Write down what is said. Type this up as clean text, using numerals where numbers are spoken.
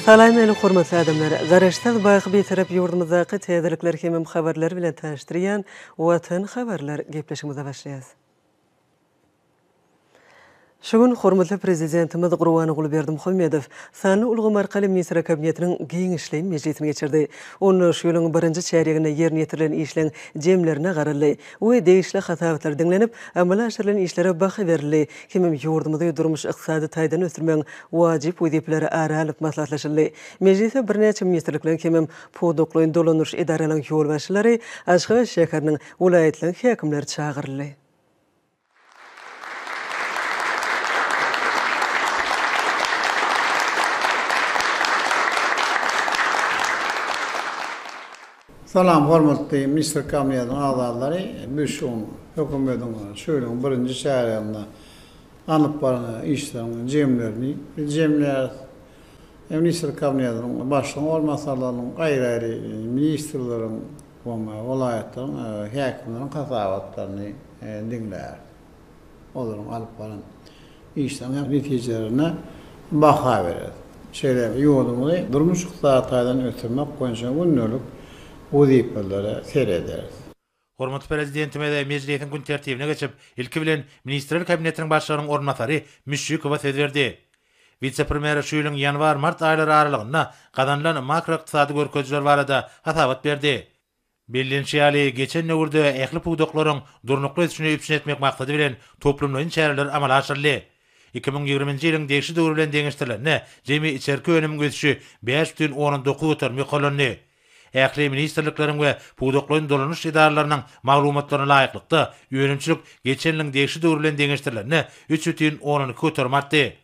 Salam meni hormatly adamlar! Garaşsyz, baky Bitarap ýurdumyzdaky täzelikler hemem habarlar bilen tanyşdyrýan Watan habarlar gepleşigimize başlaýas. Şu gün hormatly Prezidentimiz Gurbanguly Berdimuhamedow sanly ulgam arkaly Ministrler Kabinetiniň giňişleýin mejlisini geçirdi. Onda şu ýylyň birinji çärýeginde ýerine ýetirilen işleň jemlerine garaldy we degişli hasabatlar diňlenip, amala aşyrylan işlere baha berildi hemem ýurdumyzy durmuş-ykdysady taýdan ösdürmegiň wajyp wezipeleri ara alnyp maslahatlaşyldy. Mejlise birnäçe ministrlikleriň hemem pudaklaýyn dolandyryş edaralaryň ýolbaşçylary, Aşgabat şäheriniň, welaýatlaryň häkimleri çagyryldy. Salam hormatly Ministrler Kabinetiniň agzalary, biz şu gün hökümetiň şu ýylyň birinji çärýeginde alnyp baran işleriň jemlerini jemleýäris. Ministrler Kabinetiniň başlygyň orunbasarlarynyň, aýry-aýry ministrleriň we welaýatlaryň häkimleriniň hasabatlaryny diňläris. Olaryň alyp baran işleriniň netijelerine baha bereris. Şeýle hem ýurdumyzy durmuş-ykdysady taýdan ösdürmek boýunça gündelik wezipelere serederis. Hormatly Prezidentimiz mejlisiň gün tertibine geçip, ilki bilen, Ministrler Kabinetiniň Başlygynyň orunbasary Müşşikowa söz berdi. Wise-premýer şu ýylyň ýanwar-mart aýlary aralygynda gazanylan makroykdysady görkezijiler barada hasabat berdi. Bellenişi ýaly, geçen döwürde ähli pudaklaryň durnukly ösüşini üpjün etmek maksady bilen toplumlaýyn çäreler amala aşyryldy. 2020-nji ýylyň degişli döwri bilen deňeşdirilende, jemi içerki önümiň ösüşi 5,9% ýokarlandy. Ähli ministrlikleriň we pudaklaýyn dolanyş edaralarynyň maglumatlaryna laýyklykda, önümçilik geçen ýylyň degişli döwri bilen deňeşdirilende 3,2% artdy.